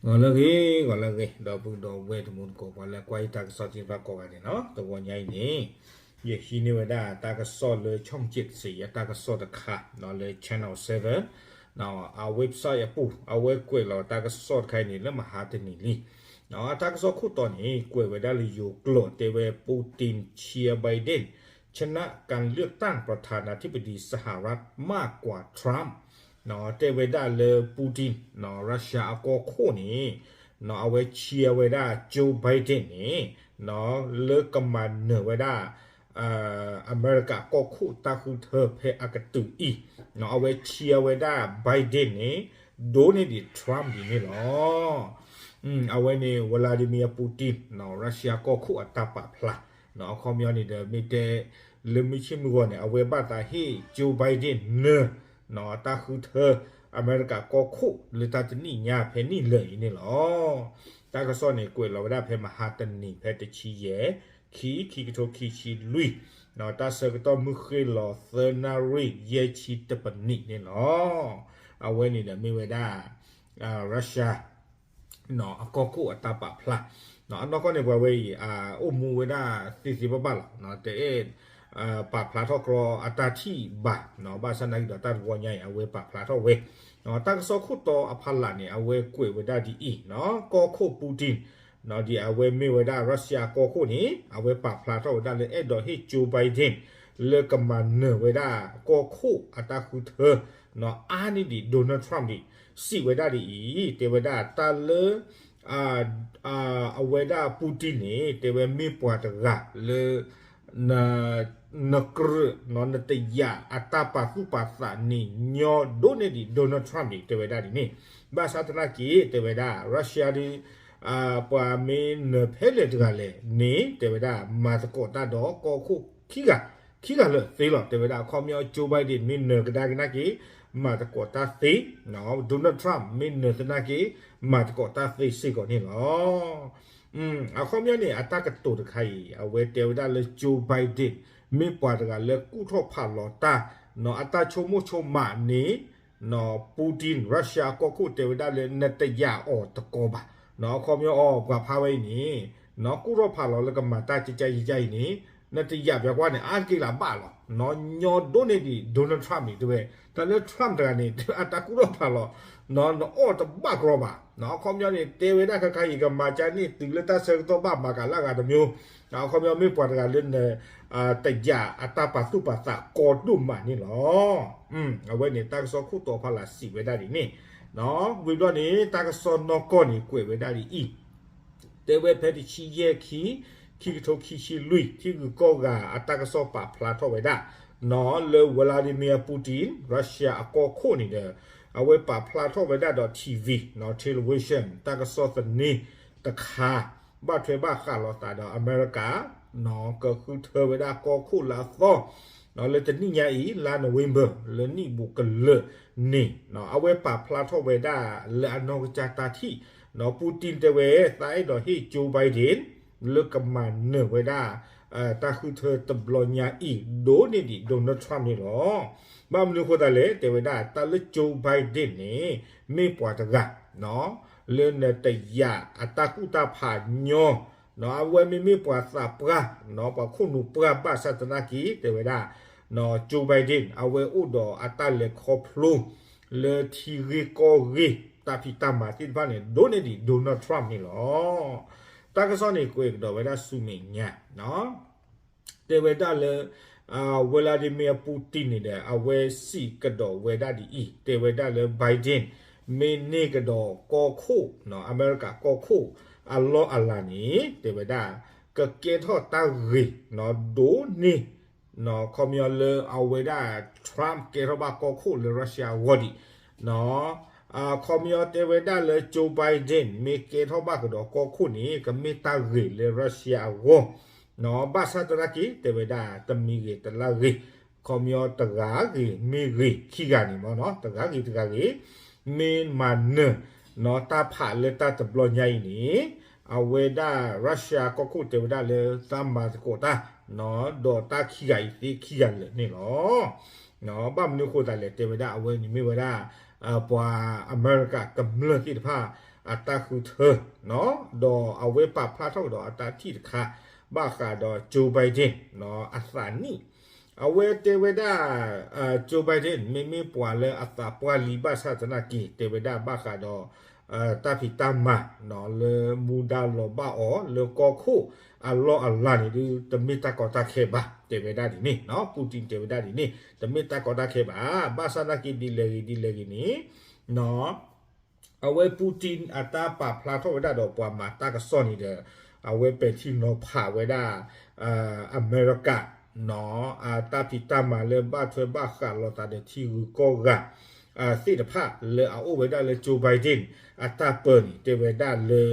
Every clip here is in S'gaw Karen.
ဂီၤလၢအဂ့ၤ, ဂီၤလၢအဂ့ၤ, ဒီပုၢ်ဒီဝဲၢ်တံၤသကိး ပှၤလၢကွၢ်ယတၢ်ကစီၣ်သ့ၣ်တဖၣ်ကိးဂၤဒဲးန့ၣ်လီၤ. တဂီၤညါအံၤန့ၣ် ယဟံးန့ၢ်ဝဲဒၣ်တၢ်ကစီၣ်လၢ ဆီၣ်ကၠံးစံယတၢ်ကစီၣ်တခါလၢ Channel seven အ website အပူၤ အဝဲကွဲးလီၤတၢ်ကစီၣ်တခါအံၤန့ၣ် လၢမဟါတနံၤလံ. တၢ်ကစီၣ်ခိၣ်တီန့ၣ် ကွဲးဝဲဒၣ်လၢယိၤကျိာ်တဲဝဲ Putin cheer Biden ชนะการเลือกตั้งประธานาธิบดีสหรัฐมากกว่า Trump တဲဝဲဒၣ်လၢ Putin Russia အကီၢ်ခိၣ်န့ၣ် အဝဲ cheer ဝဲဒၣ် Joe Biden န့ၣ် လၢကမၤနၢၤဝဲဒၣ် အမဲရကၤကီၢ်ခိၣ်တၢ်ဃုထၢဖဲအကတုၤအံၤ အဝဲ cheer ဝဲဒၣ် Biden န့ၣ် ဒိၣ်န့ၢ်ဒံး Trump ဒ်န့ၣ်လီၤ. အဝဲန့ၣ် Vladimir Putin Russia ကီၢ်ခိၣ်အတၢ်ပာ်ဖျါ အခီပညီန့ၣ်ဒီး မ့ၢ်တဲ လၢမုၢ်ဆ့ၣ်မုၢ်ဂီၤန့ၣ် အဝဲဘၣ်သးဟ့ၣ် Joe Biden နၢၤ တၢ်ဃုထၢ အမဲရကၤကီၢ်ခိၣ်လၢတၢ်တနံၣ်ညါဖဲန့ၣ်လၢာ်အံၤန့ၣ်လီၤ. တၢ်ကစီၣ်န့ၣ် ကွဲးလီၤဝဲဒၣ်ဖဲမဟါတနံၤ ဖဲတဆံယဲၢ် ခံ ခံကထိခံဆံလွံၢ် တၢ်ဆၢကတီၢ်မုၢ်ဃ့ၢ်လီၤသၢနၣ်ရံၣ် ယဲၢ်ဆံတပနံးန့ၣ်လီၤ. အဝဲန့ၣ်ဒီးမ့ၢ်ဝဲဒၣ် Russia အကီၢ်ခိၣ်အတၢ်ပာ်ဖျါ အနီၢ်ကီၢ်န့ၣ် ပှၤဝဲအံၤ အိၣ်မူဝဲဒၣ်သ့သ့ဘၣ်ဘၣ်လီၤ. တအဲၣ် ပာ်ဖျါထီၣ်ကျီအတၢ်ထံၣ်ဘၣ်, ဘၣ်ဆၣ်သနာ်က့ဒီး တၢ်တဝီညါအံၤ အဝဲပာ်ဖျါထီၣ်ဝဲ တၢ်ကစီၣ်ခိၣ်တီအဖီလာ်န့ၣ် အဝဲကွဲးဝဲဒၣ်ဒ်အံၤ, ကီၢ်ခိၣ် Putin ဒ်အဝဲမ့ၢ်ဝဲဒၣ် Russia ကီၢ်ခိၣ်န့ၣ် အဝဲပာ်ဖျါထီၣ်ဝဲဒၣ်လၢအဲၣ်ဒိးဟ့ၣ် Joe Biden လၢကမၤနၢၤဝဲဒၣ်ကီၢ်ခိၣ်အတၢ်ဃုထၢ အါန့ၢ်ဒံး Donald Trump ဒံး စံးဝဲဒၣ်ဒ်အံၤ, တဲဝဲဒၣ်တၢ်လၢ အဝဲဒၣ် Putin န့ၣ် တဲဝဲမ့ၢ်ပှၤတဂၤလၢ နကြၢး နတယာ်အတၢ်ပာ်သူၣ်ပာ်သးန့ၣ် ညီဒိၣ်န့ၢ်ဒံး Donald Trump ဒံး တဲဝဲဒၣ်ဒ်န့ၣ်, ဘၣ်ဆၣ်သနာ်က့ တဲဝဲဒၣ် Russia ဒ် ပှၤမ့ၢ်နၢၤဖဲလဲၣ်တဂၤလဲၣ်န့ၣ် တဲဝဲဒၣ် မၤသကိးတၢ်ဒီးကီၢ်ခိၣ်ခံဂၤ ခံဂၤလၢာ်သ့လီၤ. တဲဝဲဒၣ်အခီပညီ Joe Biden မ့ၢ်နၢၤကဒါက့ၤသနာ်က့ မၤသကိးတၢ်သ့, Donald Trump မ့ၢ်နၢၤသနာ်က့ မၤသကိးတၢ်သ့စ့ၢ်ကီးန့ၣ်လီၤ. အခီပညီန့ၣ် အတၢ်ကတိၤတခါအံၤ အဝဲတဲဝဲဒၣ်လၢ Joe Biden မ့ၢ်ပှၤတဂၤလၢကူၣ်ထီၣ်ဖးလီၤတၢ် အတၢ်ဆိကမိၣ်ဆိကမးန့ၣ် Putin Russia ကီၢ်ခိၣ်တဲဝဲဒၣ်လၢ နတယာ်အီၤတကီဘၣ်. အခီပညီအီၤ ပှၤဖးဝဲအံၤန့ၣ် ကူၣ်ထီၣ်ဖးလီၤလၢကမၤတၢ်ကကယကယအံၤန့ၣ် နတယာ်ပှၤကွၢ်န့ၣ် အါတက့ၢ်လၢၤဘၣ်လီၤ. ညီဒိၣ်န့ၢ်ဒံး Donald Trump န့ၣ် တဲဝဲ တၢ်လၢ Trump တဂၤန့ၣ် အတၢ်ကူၣ်ထီၣ်ဖးလီၤ နအီၣ်တဘၣ်ကြီဘၣ်. အခီပညီန့ၣ် တဲဝဲဒၣ်ခဲခါအံၤ ကမၤကန့ၣ်တုၤလၢတၢ်ဆၢကတီၢ်ဘၣ်မၤကလၢအဂၤတမျိုး, အခီပညီမ့ၢ်ပှၤတဂၤလၢန တယာ်အတၢ်ပာ်သူၣ်ပာ်သးကီဒိၣ်မးန့ၣ်လီၤ. အဝဲန့ၣ် တၢ်ကစီၣ်ခိၣ်တီဖီလာ်စံးဝဲဒၣ်ဒ်န့ၣ်, ဝံၤဘျီန့ၣ် တၢ်ကစီၣ်နီၢ်ကီၢ်န့ၣ် ကွဲးဝဲဒၣ်ဒ်အံၤ, တဲဝဲဖဲတဆံယဲၢ်ခံ ခံကထိခံဆံလွံၢ် ထံဂုၤကီၢ်ဂၤအတၢ်ကစီၣ်ပာ်ဖျါထီၣ်ဝဲဒၣ် လၢ Vladimir Putin Russia အကီၢ်ခိၣ်န့ၣ်ဒီး အဝဲပာ်ဖျါထီၣ်ဝဲဒၣ်ဒီး ထံၣ်ဝံၣ် television တၢ်ကစီၣ်သန့တခါ ဘၣ်ထွဲဘၣ်ဃးလိာ်သးဒီးအမဲရကၤ ကဃုထၢဝဲဒၣ်ကီၢ်ခိၣ်လၢအသီ လၢတနံၣ်ညါအံၤ လါ November လၢနံၣ်ဘူးကလၢာ်န့ၣ် အဝဲပာ်ဖျါထီၣ်ဝဲဒၣ်လၢအနီၢ်ကစၢ်တၢ်ထံၣ် Putin တဲဝဲ သးအဲၣ်ဒိးဟ့ၣ် Joe Biden လၢကမၤနၢၤဝဲဒၣ် တၢ်ဃုထၢတဘျီညါအံၤ ဒိၣ်န့ၢ်ဒံး Donald Trump န့ၣ်လီၤ. ဘၣ်မနုၤအဃိသတးလဲၣ် တဲဝဲဒၣ် တၢ်လၢ Joe Biden န့ၣ် မ့ၢ်ပှၤတဂၤ လၢနတယာ်အတၢ်ကူၣ်တၢ်ဖးညီ အဝဲမ့မ့ၢ်ပှၤသးပှၢ် ပှၤခိၣ်နူာ်ပှၢ်ဘၣ်ဆၣ်သနာ်က့ တဲဝဲဒၣ် Joe Biden အဝဲအိၣ်ဒီးအတၢ်လဲၤခီဖျိ လၢထံဂ့ၢ်ကီၢ်ဂ့ၢ် တၢ်ဖံးတၢ်မၤသ့ၣ်တဖၣ်န့ၣ် ဒိၣ်န့ၢ်ဒံး Donald Trump န့ၣ်လီၤ. တၢ်ကစီၣ်န့ၣ် ကွဲးကဒီးဝဲဒၣ်ဆူမဲာ်ညါ တဲဝဲဒၣ်လၢ Vladimir Putin န့ၣ်ဒီး အဝဲစံးကဒီးဝဲဒၣ်ဒ်အံၤ, တဲဝဲဒၣ်လၢ Biden မ့ၢ်န့ၢ်ကဒီးကီၢ်ခိၣ် အမဲရကၤကီၢ်ခိၣ်အလီၢ်အလၤန့ၣ် တဲဝဲဒၣ် ကကဲထီၣ်တၢ်ဂ့ၤ ဒိၣ်န့ၢ် ခီပညီလၢအဝဲဒၣ် Trump ကဲထီၣ်ဘၣ်ကီၢ်ခိၣ်လၢ Russia အဂီၢ်ဒံး ခီပညီတဲဝဲဒၣ်လၢ Joe Biden မ့ၢ်ကဲထီၣ်ဘၣ်ကဒီးကီၢ်ခိၣ်န့ၣ် ကမ့ၢ်တၢ်ဂ့ၤလၢ Russia အဂီၢ် ဘၣ်ဆၣ်သနာ်က့ တဲဝဲဒၣ် တမံၤဂ့ၤတလါဂ့ၤ ခီပညီတဂၤဂ့ၤမ့ၢ်ဂ့ၤခံဂၤန့ၣ်မ့ၢ်နီၤ တဂၤဂ့ၤတဂၤဂ့ၤ မ့ၢ်မၤနၢၤ နီၤ တၢ်ဖးလၢတၢ်တဘျီညါအံၤန့ၣ် အဝဲဒၣ် Russia ကီၢ်ခိၣ်တဲဝဲဒၣ်လၢ သးမၤသကိးတၢ် နီၤ ဒီးတၢ်ခံဂၤအံၤသ့ခံဂၤလၢာ်န့ၣ်လီၤ. ဘၣ်မနုၤအဃိသတးလဲၣ် တဲဝဲဒၣ်အဝဲန့ၣ်မ့ၢ်ဝဲဒၣ် ပှၤအမဲရကၤကမျၢၢ်သ့ၣ်တဖၣ် အတၢ်ဃုထၢ ဒီးအဝဲပာ်ဖျါထီၣ်ကဒီးအတၢ်ထံၣ်တခါ ဘၣ်ဃးဒီး Joe Biden အသးနံၣ် အဝဲတဲဝဲဒၣ် Joe Biden မ့မ့ၢ်ပှၤလၢအသးပှၢ်လံ ဘၣ်ဆၣ်သနာ်က့ တဲဝဲဒၣ်ဘၣ်ဃးဒီး တၢ်ဖံးတၢ်မၤ လၢမူဒါလီၤဘၣ်အီၤလၢကီၢ်ခိၣ်အလီၢ်အလၤန့ၣ်ဒုး တမ့ၢ်တၢ်ကီတၢ်ခဲဘၣ် တဲဝဲဒၣ်ဒ်န့ၣ်, Putin တဲဝဲဒၣ်ဒ်န့ၣ် တမ့ၢ်တၢ်ကီတၢ်ခဲဘၣ်, ဘၣ်ဆၣ်သနာ်က့ဒ်လဲၣ်ဂ့ၤဒ်လဲၣ်ဂ့ၤန့ၣ် အဝဲ Putin အတၢ်ပာ်ဖျါထီၣ်ဝဲဒၣ်ဒီးပှၤမၤတၢ်ကစီၣ်န့ၣ်ဒီး အဝဲပဲာ်ထံနီၤဖးဝဲဒၣ် အမဲရကၤ အတၢ်ဖံးတၢ်မၤလၢဘၣ်ထွဲဘၣ်ဃးလိာ်သးဒီးထံဂုၤကီၢ်ဂၤ သ့ၣ်တဖၣ်လၢအအိၣ်ဝဲဒၣ်လၢ Joe Biden အတၢ်ပၢန့ၣ် တဲဝဲဒၣ်လၢ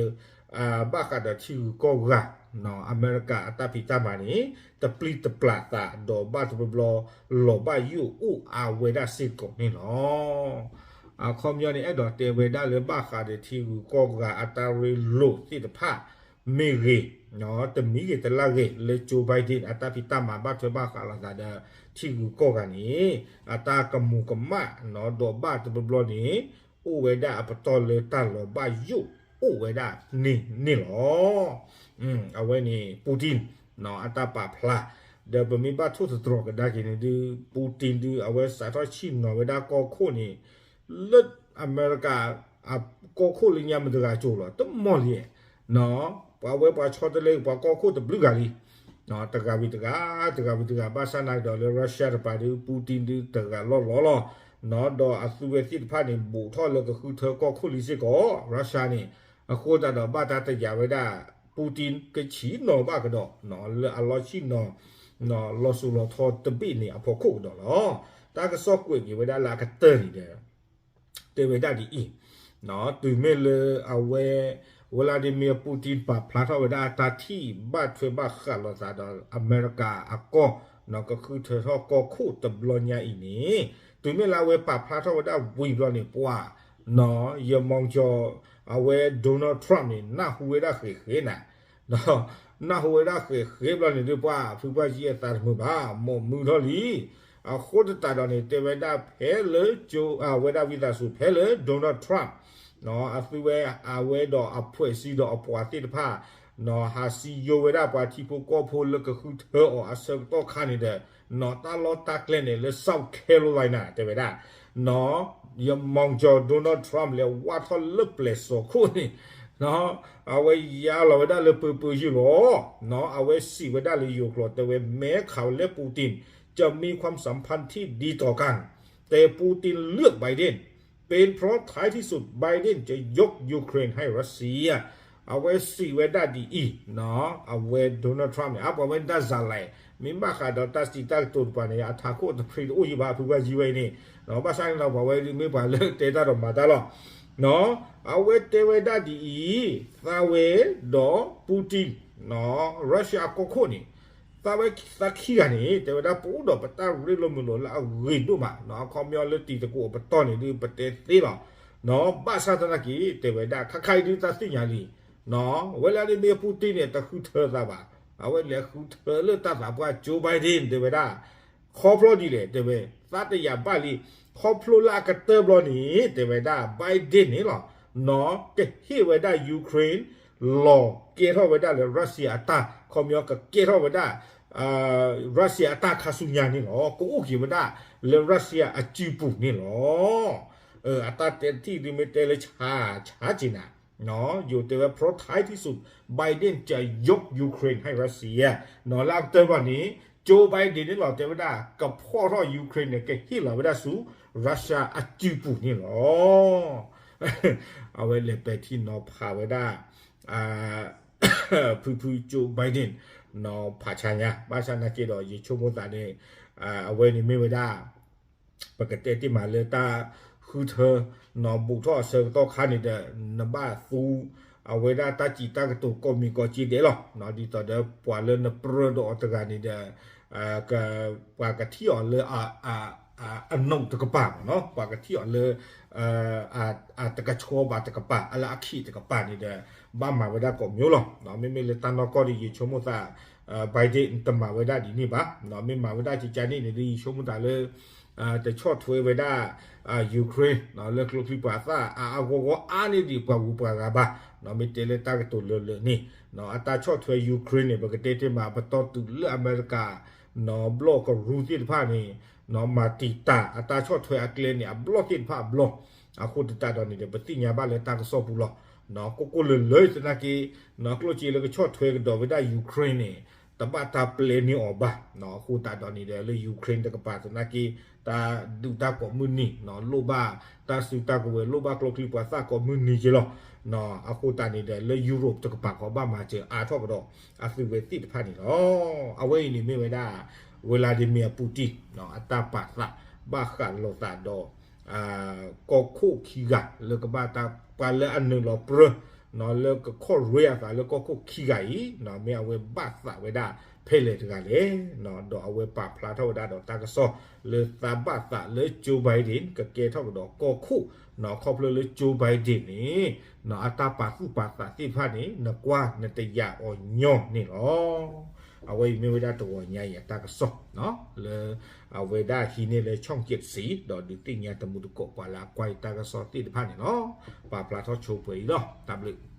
ဘၣ်ဃးဒီးထံဂုၤကီၢ်ဂၤ အမဲရကၤအတၢ်ဖံးတၢ်မၤန့ၣ် တပျံၤတပျၢ်သးဒီးဘၣ်တဘျီဘျီ လီၤဘၣ်ယိၣ်အိၣ်အါဝဲဒၣ်စ့ၢ်ကီးန့ၣ်လီၤ. အခီပညီန့ၣ် အဲၣ်ဒိးတဲဝဲဒၣ်လၢဘၣ်ဃးဒီးထံဂုၤကီၢ်ဂၤအတၢ်ရ့လိာ်သ့ၣ်တဖၣ် မ့ၢ်ဂ့ၤ တမံၤဂ့ၤတလၢ်ဂ့ၤ လၢ Joe Biden အတၢ်ဖံးတၢ်မၤဘၣ်ထွဲဘၣ်ဃးလိာ်သးဒီးထံဂုၤကီၢ်ဂၤန့ၣ် အတၢ်ကမူၤကမၣ် ဒီးဘၣ်တဘျီဘျီန့ၣ် အိၣ်ဝဲဒၣ်အပတီၢ်လၢတၢ်လီၤဘၣ်ယိၣ်အိၣ်ဝဲဒၣ်န့ၣ်န့ၣ်လီၤ. အဝဲန့ၣ် Putin အတၢ်ပာ်ဖျါ ဒီးပမ့ၢ်ဘၣ်ထိၣ်သတြီၤကဒါက့ၤန့ၣ်ဒုး Putin ဒုး အဝဲစးထီၣ်ဆ့ၣ်နီၤဝဲဒၣ်ကီၢ်ခိၣ်န့ၣ် လၢအမဲရကၤ အကီၢ်ခိၣ်လၢညါမတၤတဂၤကၠိၤလီၤ တမီၢ်လံ ပှၤဝဲပှၤဆီတလဲ ပှၤကီၢ်ခိၣ်တဘျုးဂၤလံ တဂၤဝံၤတဂၤ တဂၤဝံၤတဂၤ ဘၣ်ဆၣ်နာ်ကဒီးလၢ Russia တပၤဒုး Putin ဒုးတဂၤလီၢ်လီၢ်လီၤ ဒီးအသုဝဲသ့ၣ်တဖၣ်န့ၣ် ဘူးထီၣ်လၢကဃုထၢကီၢ်ခိၣ်လံစ့ၢ်ကီး Russia န့ၣ် အဃိသတးဒီးဘၣ်တၢ်တယာ်ဝဲဒၣ် Putin ကဆ့ၣ်နီၤဘၣ်ကဒီး လၢအလီၢ်ဆ့ၣ်နီၤ လီၤစိၤလီၤထီတဘ့ၣ်န့ၣ်အဖီခိၣ်ကဒီးလီၤ. တၢ်ကစီၣ်ကွဲးက့ၤဝဲဒၣ်လၢအကတၢၢ်န့ၣ်ဒီး တဲဝဲဒၣ်ဒ်အံၤ, တုၤမ့ၢ်လၢအဝဲ Vladimir Putin ပာ်ဖျါထီၣ်ဝဲဒၣ်အတၢ်ထံၣ်ဘၣ်ထွဲဘၣ်ဃးလိာ်သးဒီးအမဲရကၤအကီၢ် ကဃုထၢထီၣ်ကီၢ်ခိၣ်တဘျီညါအံၤန့ၣ် တုၤမ့ၢ်လၢအဝဲပာ်ဖျါထီၣ်ဝဲဒၣ်ဝံၤဘျီန့ၣ် ပှၤ ယမီၤကၠီၤ အဝဲ Donald Trump န့ၣ် နၢ်ဟူဝဲဒၣ်ဃဲးဃဲးနၤ နၢ်ဟူဝဲဒၣ်ဃဲးဃဲးဘျီန့ၣ်ဒုး ပှၤဖုပှၢ်ယံအသးတမုာ်ဘၣ် မိၢ်မုာ်ထီၣ်လံ. အဃိသတးဒီးန့ၣ် တဲဝဲဒၣ်ဖဲလၢ ဝဲဒၣ်ဝံသးစူၤ ဖဲလၢ Donald Trump အသုဝဲ အဝဲဒီးအဖှဲးစံဒီးအပှၤသ့ၣ်တဖၣ် ဟးစံယိဝဲဒၣ်ပှၤထံဖိကီၢ်ဖိလၢကဃုထၢအီၤအဆၢကတီၢ်ခါန့ၣ်ဒီး တၢ်လီၢ်တၢ်ကျဲန့ၣ်လၢ South Carolina တဲဝဲဒၣ် ယမီၤကၠီၤ Donald Trump လဲၤဝၢ်ထီၣ်လၢပျဲၢ်စီၤခိၣ်န့ၣ် အဝဲယါလီၤဝဲဒၣ်လၢပၢပၢယုၢ်လီၤ. အဝဲစံးဝဲဒၣ်လၢယိၤကျိာ် တဲဝဲ แม้ข่าวและปูตินจะมีความสัมพันธ์ที่ดีต่อกัน แต่ปูตินเลือกไบเดน เป็นเพราะท้ายที่สุดไบเดนจะยกยูเครนให้รัสเซีย အဝဲစံးဝဲဒၣ်ဒ်အံၤ အဝဲ Donald Trump န့ၣ် အပှၤဝဲဒၣ်စၤလဲၣ် မ့ၢ်ဘၣ်ဃးဒီးတၢ်စံးတၢ်ကတိၤတပၤန့ၣ် အထးခိၣ်တဖြံတအိၣ်ယံၤဘၣ် ဖုပှၢ်ယံဝဲအံၤန့ၣ် ဘၣ်ဆၣ်န့ၣ်ဒီး ပှၤဝဲဒုးမ့ၢ်ပှၤလၢတဲတၢ်ဒီးမၤတၢ်လီၤ. အဝဲတဲဝဲဒၣ်ဒ်အံၤ သးဝဲဒီး Putin Russia အကီၢ်ခိၣ်န့ၣ် သးဝဲသးခံဂၤန့ၣ် တဲဝဲဒၣ်ပအိၣ်ဒီးပတၢ်ရ့လိာ်မုာ်လိာ်လၢအဂ့ၤဒိၣ်မး အခီပညီလၢတံၤသကိးအပတီၢ်န့ၣ်ဒုး ပတဲသ့လီၤ. ဘၣ်ဆၣ်သနာ်က့ တဲဝဲဒၣ် ခါခါအံၤဒုးတၢ်သ့ၣ်ညါလံ ဝဲလၢဒ်မ့ၢ် Putin န့ၣ် တဃုထၢသးဘၣ်. အဝဲလဲၤဃုထၢလၢတၢ်သးပှၢ် Joe Biden တဲဝဲဒၣ် ခီဖျိဒ်လဲၣ် တဲဝဲ သးတယာ်ဘၣ်လံ ခီဖျိလၢအကတၢၢ်ဘျီန့ၣ် တဲဝဲဒၣ် Biden န့ၣ်လီၤ ကဟ့ၣ်ဝဲဒၣ် Ukraine လီၤကဲထီၣ်ဝဲဒၣ်လၢ Russia အတၢ် ခီပညီကကဲထီၣ်ဝဲဒၣ် Russia အတၢ်ခါဆူညါန့ၣ်လီၤ. ကအိၣ်က့ၤဝဲဒၣ်လၢ Russia အစုပူၤန့ၣ်လီၤ. အတၢ်တဲတထံၣ်ဒ်မ့ၢ်တဲလၢဆါဆါက့ၤနၤ ယိၤတဲဝဲ เพราะท้ายที่สุด Biden จะยกยูเครนให้รัสเซีย လၢအကတၢၢ်ဘၣ်န့ၣ် Joe Biden န့ၣ်လီၤ တဲဝဲဒၣ် ကဖီၣ်ထီၣ် Ukraine န့ၣ် ကဟ့ၣ်လီၤဝဲဒၣ်ဆူ Russia အစုပူၤန့ၣ်လီၤ. အဝဲလဲၤပဲာ်ထံနီၤဖးဝဲဒၣ် ဖုဖု Joe Biden နီၤဖးဆါညါ ဘၣ်ဆၣ်နာ်က့ဒီး ယဆိကမိၣ်သးန့ၣ် အဝဲန့ၣ်မ့ၢ်ဝဲဒၣ် ပကတဲတ့ၢ်မးလၢတၢ်ဃုထၢ နီၤဘူးထီၣ်အဆၢကတီၢ်ခါန့ၣ်ဒီး နဘၣ်သူ အဝဲဒၣ်တၢ်စံးတၢ်ကတိၤကိးမံၤကိးက့ဒဲးလီၤ. ဒ်သိးဒီးပှၤလၢနပြၢဒီးအီၤတဂၤန့ၣ်ဒီး ပှၤကထံၣ်အီၤလၢ အနိးတကပၤမ့ၢ်နီၤ ပှၤကထံၣ်အီၤလၢ အတကဆှီဘၣ်တကပၤ အလၢအခံးတကပၤန့ၣ်ဒီး ဘၣ်မၤဝဲဒၣ်ကိးမံၤလီၤ. မ့မ့ၢ်လၢတၢ်နီၢ်ကီၢ်ဒီး ယဆိကမိၣ်သး Biden တမၤဝဲဒၣ်ဒ်န့ၣ်ဘၣ်. မ့ၢ်မၤဝဲဒၣ်ကကန့ၣ်န့ၣ်ဒီး ယဆိကမိၣ်သးလၢ တဆီၣ်ထွဲဝဲဒၣ် Ukraine လၢကျိချံပှၤသၣ်အါအါဂီၢ်ဂီၢ်အါန့ၢ်ဒံးပှၤဂုၤပှၤဂၤဘၣ်. မ့ၢ်တဲလၢတၢ်ကတိၤလၢာ်လၢာ်န့ၣ် အတၢ်ဆီၣ်ထွဲ Ukraine န့ၣ် ပကတဲတ့ၢ်မး ပတီၢ်တုၤလၢအမဲရကၤ ဘျီၣ်ကရူၢ်သ့ၣ်တဖၣ်န့ၣ် မၤတံာ်တာ်အတၢ်ဆီၣ်ထွဲအကျဲန့ၣ် အဘျီၣ်သ့ၣ်တဖၣ်အဘျီၣ်. အဃိသတးဒီးန့ၣ်ဒီး ပသ့ၣ်ညါဘၣ်လၢတၢ်ကစီၣ်ပူၤလီၤ. ကိၢ်ကိၢ်လၢာ်လၢာ်သနာ်က့ ကျိၣ်စ့လၢကဆီၣ်ထွဲကဒီးဝဲဒၣ် Ukraine န့ၣ် တဘၣ်တၢ်ပျဲန့ၢ်အီၤဘၣ်. အဃိသတးဒီးန့ၣ်ဒီး လၢ Ukraine တကပၤသနာ်က့ တၢ်ဒုးတၢ်ကိးမုၢ်နံၤ လိၣ်ဘၣ်တၢ်စုတၢ်ကဝဲၤ လိၣ်ဘၣ်ကျိချံပှၤသၣ်ကိးမုၢ်နံၤက့လီၤ. အဃိသတးန့ၣ်ဒီး လၢ Europe တကပၤဃီဘၣ်မၤစၢၤအါထီၣ်ကဒီး အသုးဝဲသ့ၣ်တဖၣ်န့ၣ်လီၤ. အဝဲအံၤန့ၣ်မ့ၢ်ဝဲဒၣ် Vladimir Putin အတၢ်ပာ်သး ဘၣ်ဃးလိာ်သးဒီး ကီၢ်ခိၣ်ခံဂၤ လၢကဘၣ်တၢ်ပှၤလၢအနုာ်လီၤပြၢ လၢကခီၣ်ရွဲအသးလၢကီၢ်ခိၣ်ခံဂၤအံၤ မ့ၢ်အဝဲဘၣ်သးဝဲဒၣ်ဖဲလဲၣ်တဂၤလဲၣ်. ဒီးအဝဲပာ်ဖျါထီၣ်ဝဲဒၣ်ဒီးတၢ်ကစီၣ်လၢသးဘၣ်သးလၢ Joe Biden ကကဲထီၣ်ကဒီးကီၢ်ခိၣ် ခီဖျိလၢ Joe Biden န့ၣ် အတၢ်ပာ်သူၣ်ပာ်သးသ့ၣ်တဖၣ်န့ၣ် နကွၢ်နတယာ်အီၤညီန့ၣ်လီၤ. အဝဲအံၤမ့ၢ်ဝဲဒၣ်တဂီၤညါအံၤအတၢ်ကစီၣ် လၢအဝဲဒၣ်ဟံးန့ၢ်လၢ ช่องเจ็ดสี ဒီးဒုးသ့ၣ်ညါတမူတကိးပှၤလၢအကွၢ်ယတၢ်ကစီၣ်သ့ၣ်တဖၣ်န့ၣ်လီၤ. ပာ်ဖျါထီၣ်ဆိပှဲၤအံၤလီၤ. တၢ်ဘျုး